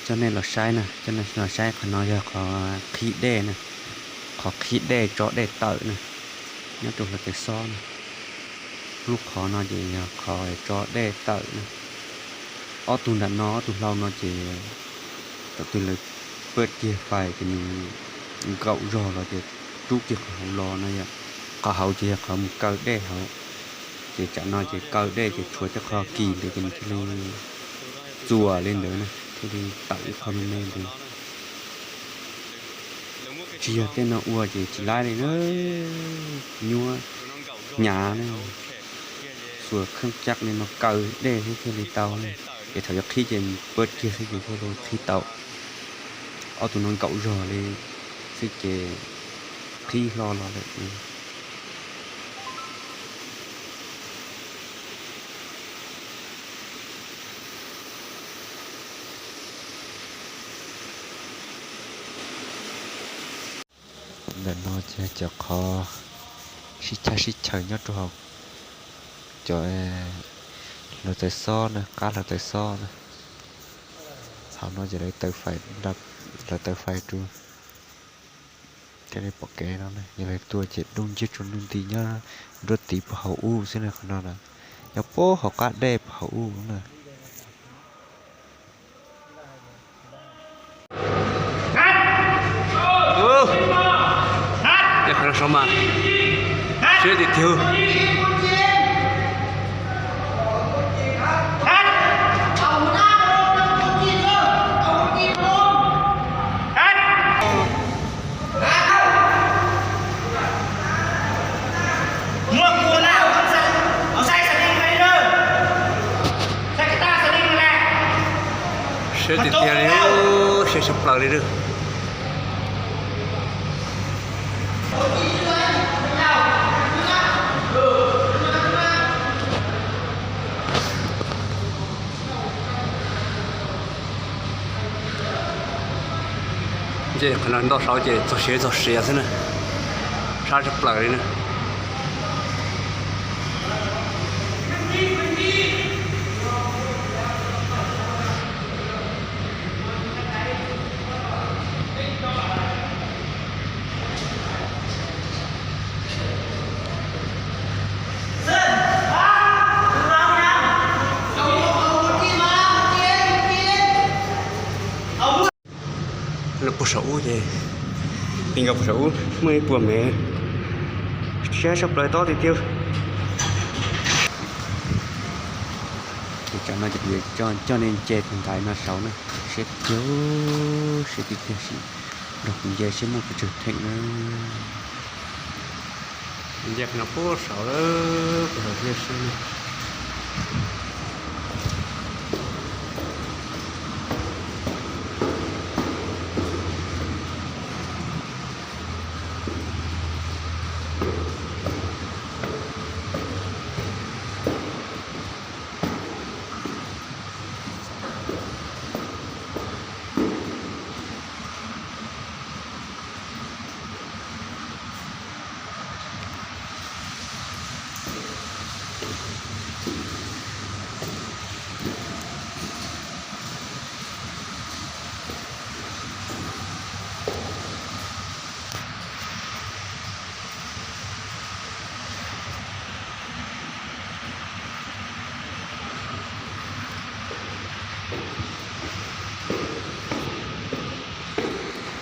Coj nej los saib na, coj nej los saib qhov no yog qhov qhib dej na, qhov qhib dej tso dej tawm na, nyob rau Hlawv Tawv Xob na. Lub qhov no ces yog qhov tso dej tawm na. Ob tug nram no, ob tug hlau no ces thaum twg lawv pab kiag fais ces nws nkaum zog los ces rub kiag qhov hauv los no yom. Qhov hauv ces yog qhov mus kaw dej hauv, ces tsam no ces kaw dej ces tshuav tej qhov kis ntawd ces nws thiaj li txuas li ntawd na, thiaj li tawm ib qho me me ntawd. Tsis yog tej no ua ces tsis laib li na, nyuab hnyav na, xuas kheej caj li no kaw dej xwb thiaj li tau na. Ces thaum yuav qhib ces pab kiag xwb ces thiaj li qhib tau. Ob tug no nkaum zog li xwb ces qhib hlo los lawm. Ntawm no ces cov qhov sib chaw sib chaw nyob rau hauv cov Hlawv Tawv Xob na, qab Hlawv Tawv Xob na. Hauv no ces lawv taws fais, lawv taws fais rau thiaj li pom kev no na. Yog lawv tuaj ces dub nciab tsuas nws nti nyob nruab tiv puag hauv ub xwb na, qhov no na, nyob puag hauv qab dej puag hauv ub na. Ub, qhov no saud mas siab tiag tiag. Siab tiag tiag li, siab tshaj plaws li lawm. Ces qhov no ntoj saud ces txog siav txog siav xwb na, sab tshaj plaws li na. Lawv puag saum ub ces, ti nkaus puag saum ub muaj ib puas mev, siab tshaj plaws tob tiag tiag. Ces tsam no ces kuv yuav coj nej nce tus ntaiv no saud na, siab tiag, siab tiag tiag, nrog kuv nce seb muaj pes tsawg theem na. Nce no puag saud lawm, puag saud siab siab.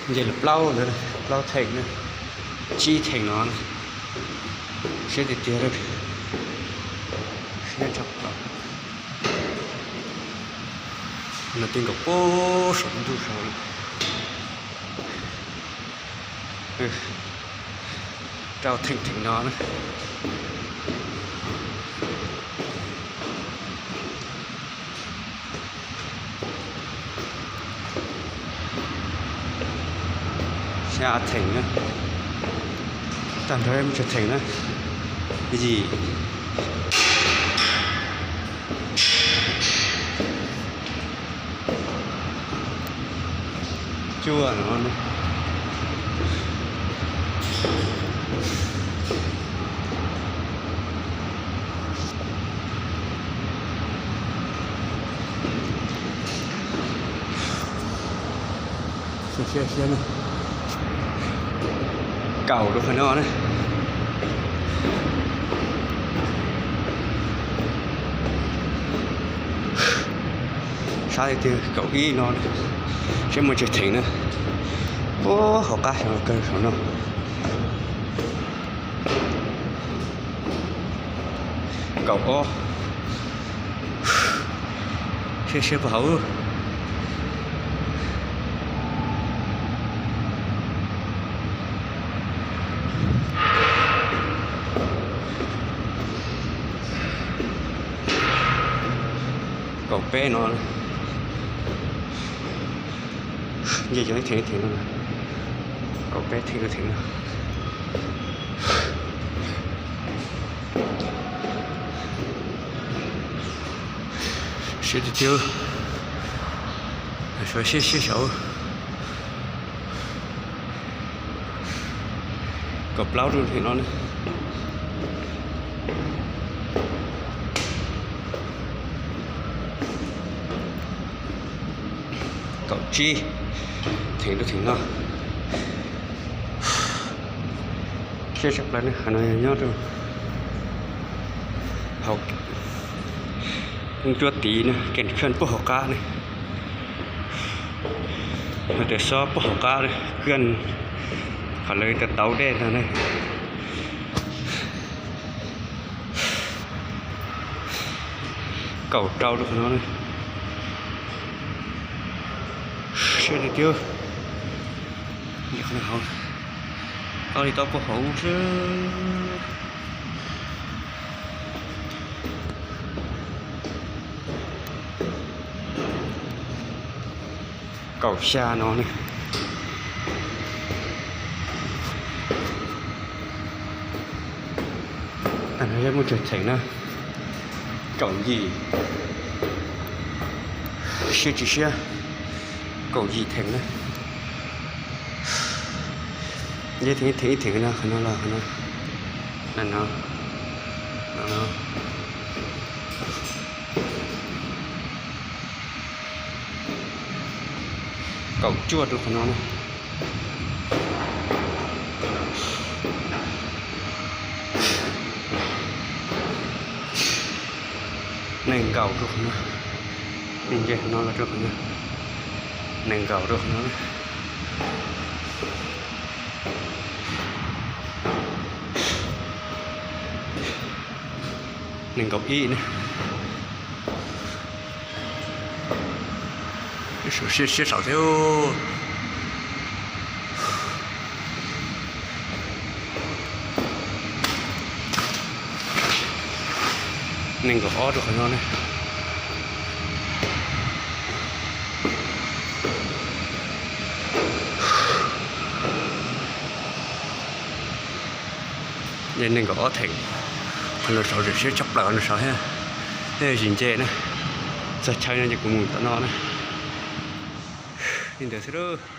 Nce lawm plaub ntawd, plaub theem na, tsib theem no na. Siab tiag tiag, siab tshaj plaws. No ti nkaus puag saum ntuj saud lawm. Rau theem theem no na. Xya theem na, tag nrho muaj tsawg theem na, yim, cuaj no. Siab siab ne. Kaum rau qhov no na. Sab tiag tiag kaum ib no, seb muaj tsawg theem na. Ua hauv qab xyov kawg saum no. Kaum ob. Siab siab puag hauv. Kaum peb no. Nce cov ib theem ib theem no. Kaum peb theem ib theem no. Siab tiag tiag. Siab siab saud. Kaum plaub rau theem no na. Kaum tsib theem rau theem no. Siab tshaj plaws ne, qhov no yog nyob rau hauv ncuab tid na, kem khaj puag hauv qab ne. Hais tias xob puag hauv qab, kaj qhov lawv tau tauv dej ntag ne. Kaum rau rau qhov no ne. Siab tiag tiag. Qhov no hauv, tau li tau puag hauv xwb. Kaum xya no ne. Muaj tsawg theem na. Kaum yim. Siab tsis siab. Kaum yim theem na. Nce theem ib theem ib theem no, qhov no los qhov no. No no. No no. Kaum cuaj rau qhov no na. Nees nkaum rau qhov no. Nce no los rau qhov no. Nees nkaum rau qhov no. Nees nkaum ib ne. Siab saud thiab. Nees nkaum ob rau qhov no ne. Nce nees nkaum ob theem. Qhov no saud tseem siab tshaj plaws qhov no saud thiab. Tej zim nce na. Txog chaw no ces kuv mus tom no na. Li ntawd xwb lauj.